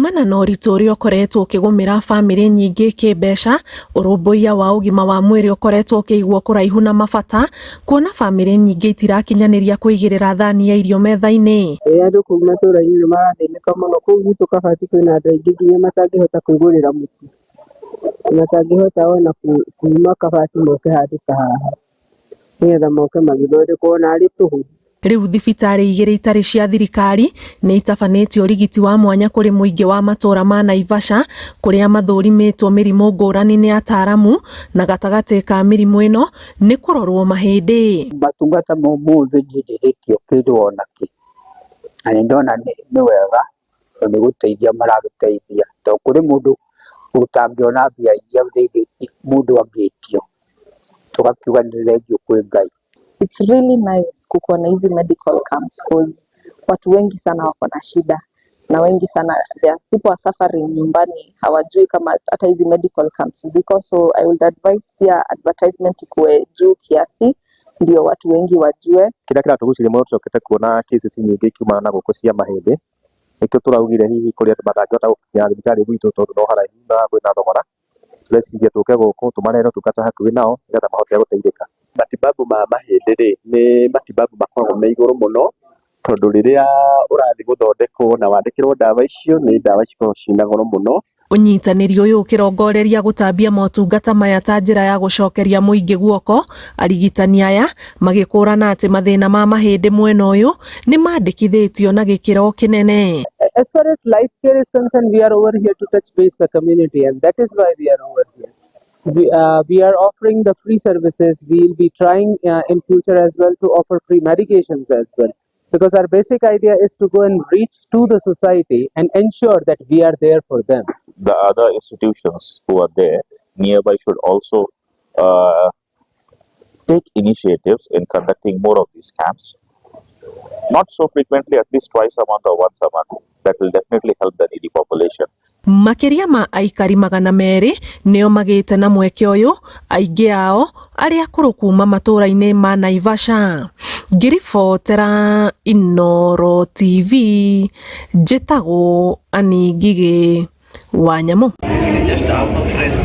Kumana na ũritũ ũrĩa ũkoretwo ũkĩgũmĩra bamĩrĩ nyingĩ kĩmbeca, ũrũmbũiya wa ũgima wa mwĩrĩ ũkoretwo ũkĩigwo kũraihu na mabata, kuona bamĩrĩ nyingĩ itirakinyanĩria kũigĩrĩra thani ya irio metha-inĩ. Ĩĩ andũ kũu matũra-inĩ nĩ marathĩnĩka mũno, kũu gwitũ Kabati kwĩna andũ aingĩ nginya matangĩhota kwĩgũrĩra mũtu, matangĩhota ona kuma Kabati moke handũ ta haha, nĩgetha moke magĩthondekwo ona arĩ tũhũ. Rĩu thibitarĩ igĩrĩ itarĩ cia thirikari nĩ itabanĩtie ũrigiti wa mwanya kũrĩ mũingĩ wa matũra ma Naivasha kũrĩa mathũrimĩtwo mĩrimũ ngũrani nĩ ataramu na gatagatĩ ka mĩrimũ ĩno nĩ kũrorwo mahĩndĩ. Matungata ma ũmũthĩ niĩ ndĩhĩtio kĩndũ ona kĩ, na nĩ ndona nĩ wega tondũ nĩ gũteithia maragĩteithia, tondũ kũrĩ mũndũ ũtangĩona mbia iria rĩngĩ mũndũ angĩtio, tũgakiuga nĩ thengiũ kwĩ Ngai. It's really nice kukuwa na hizi medical camps, 'cause watu wengi sana wako na shida na wengi sana, there people are suffering nyumbani, hawajui kama hata hizi medical camps ziko. So I would advise pia advertisement ikuwe juu kiasi ndio watu wengi wajue. Kĩrĩa kĩratũgucĩrĩria mũno, tũcokete kuona cases nyingĩ ikiumana na gũkũ cia mahĩndĩ, nĩkĩo tũraugire hihi kũrĩ andũ matangĩhota gũkinya thibitarĩ gwitũ tondũ no haraihu na kwĩna thogora, tũreciria tũke gũkũ tũmarehere ũtungata hakuhĩ nao nĩgetha mahote gũteithĩka. Matibabu ma mahĩndĩ rĩ, nĩ matibabu makoragwo me igũrũ mũno, tondũ rĩrĩa ũrathiĩ gũthondekwo na wandĩkĩrwo ndawa icio, nĩ ndawa cikoragwo ciĩna goro mũno. Ũnyitanĩri ũyũ ũkĩrongoreria gũtambia motungata maya ta njĩra ya gũcokeria mũingĩ guoko, arigitani aya magĩkũrana atĩ mathĩna ma mahĩndĩ mwena ũyũ nĩ mandĩkithĩtio na gĩkĩro kĩnene. As far as Life Care is concerned, we are over here to touch base the community, and that is why we are over here. We are offering the free services. We will be trying in future as well to offer free medications as well. Because our basic idea is to go and reach to the society and ensure that we are there for them. The other institutions who are there nearby should also take initiatives in conducting more of these camps. Not so frequently, at least twice a month or once a month. That will definitely help the needy population. Makĩria ma aikari 200 nĩo magĩte na mweke ũyũ, aingĩ ao arĩa akũrũ kuma matũra-inĩ ma Naivasha. Ngĩribotera Inooro TV, njĩtagwo Annie Ngigĩ wa Nyamũ. Just out of rest.